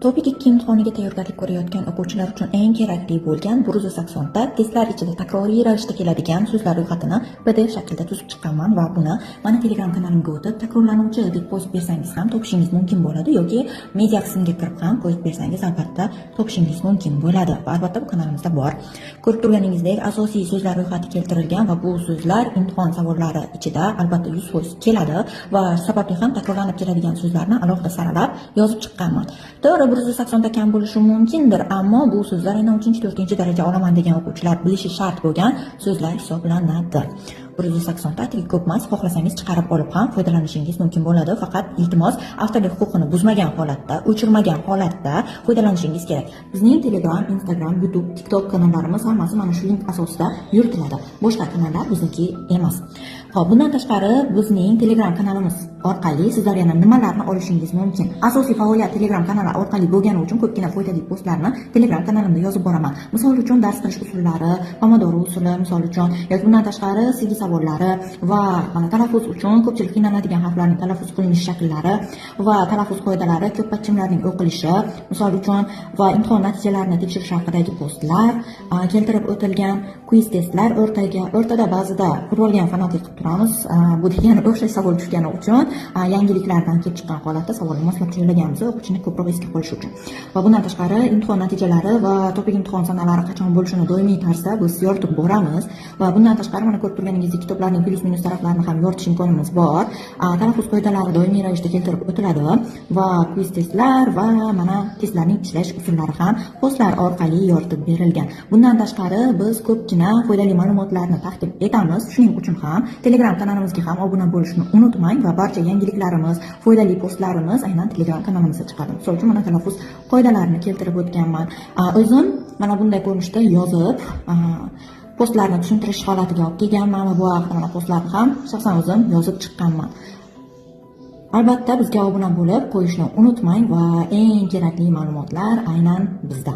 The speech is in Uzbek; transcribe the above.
TOPIK 2 imtihoniga tayyorgarlik ko'rayotgan o'quvchilar uchun eng kerakli bo'lgan 180 ta testlar ichida takroriy ravishda keladigan so'zlar ro'yxatini PDF shaklida tuzib chiqqanman va buni mana Telegram kanalimga o'tib, "takrorlanuvchi" deb post bersangiz ham topishingiz mumkin bo'ladi yoki media qismiga kirib ham post bersangiz, albatta topishingiz mumkin bo'ladi va albatta bu kanalimizda bor. Ko'rib turganingizdek, asosiy so'zlar ro'yxati keltirilgan va bu so'zlar imtihon savollari ichida albatta 100% keladi va shu sababli ham takrorlanib keladigan so'zlarni alohida saralab yozib chiqqanman. To'g'ri, 180 ta kam bo'lishi mumkindir, ammo bu so'zlar aynan uchinchi, to'rtinchi daraja olaman degan o'quvchilar bilishi shart bo'lgan so'zlar hisoblanadi. 180 ta atigi ko'p emas, xohlasangiz chiqarib olib ham foydalanishingiz mumkin bo'ladi. Faqat, iltimos, avtorlik huquqini buzmagan holatda, o'chirmagan holatda foydalanishingiz kerak. Bizning Telegram, Instagram, YouTube, TikTok kanallarimiz hammasi mana shu link asosida yuritiladi. Boshqa kanallar bizniki emas. Xo'p, bundan tashqari bizning Telegram kanalimiz orqali sizlar yana nimalarni olishingiz mumkin? Asosiy faoliyat Telegram kanali orqali bo'lgani uchun ko'pgina foydali postlarni Telegram kanalimda yozib boraman. Misol uchun, dars qilish usullari, Pomodoro usuli, misol uchun, yoki bundan tashqari CV savollari va talaffuz uchun ko'pchilik qiynaladigan harflarning talaffuz qilinish shakllari va talaffuz qoidalari, ko'p batchimlarning o'qilishi, misol uchun, va imtihon natijalarini tekshirish haqidagi postlar keltirib o'tilgan, quiz testlar o'rtaga o'rtada ba'zida futbolga ham fanatlik qilib turamiz. Bu degani o'xshash savol tushgani uchun yangiliklardan kelib chiqqan holatda savolni moslab tayyorlaganmiz, o'quvchini ko'proq esga qolishi uchun. Va bundan tashqari imtihon natijalari va TOPIK imtihon sanalari qachon bo'lishini doimiy tarzda biz yoritib boramiz. Va bundan tashqari, mana ko'rib turganingizdek, kitoblarning plyus minus taraflarini ham yoritish imkonimiz bor. Talaffuz qoidalari doimiy ravishda keltirib o'tiladi va quiz testlar va mana testlarning ishlash usullari ham postlar orqali yoritib berilgan. Bundan tashqari biz ko'pgina foydali ma'lumotlarni taqdim etamiz. Shuning uchun ham Telegram kanalimizga ham obuna bo'lishni unutmang va barcha yangiliklarimiz, foydali postlarimiz aynan Telegram kanalimizda chiqadi. Misol uchun, mana talaffuz qoidalarini keltirib o'tganman. O'zim mana bunday ko'rinishda yozib, postlarni tushuntirish holatiga olib kelganman va bu haqida mana postlarni ham shaxsan o'zim yozib chiqqanman. Albatta bizga obuna bo'lib qo'yishni unutmang va eng kerakli ma'lumotlar aynan bizda.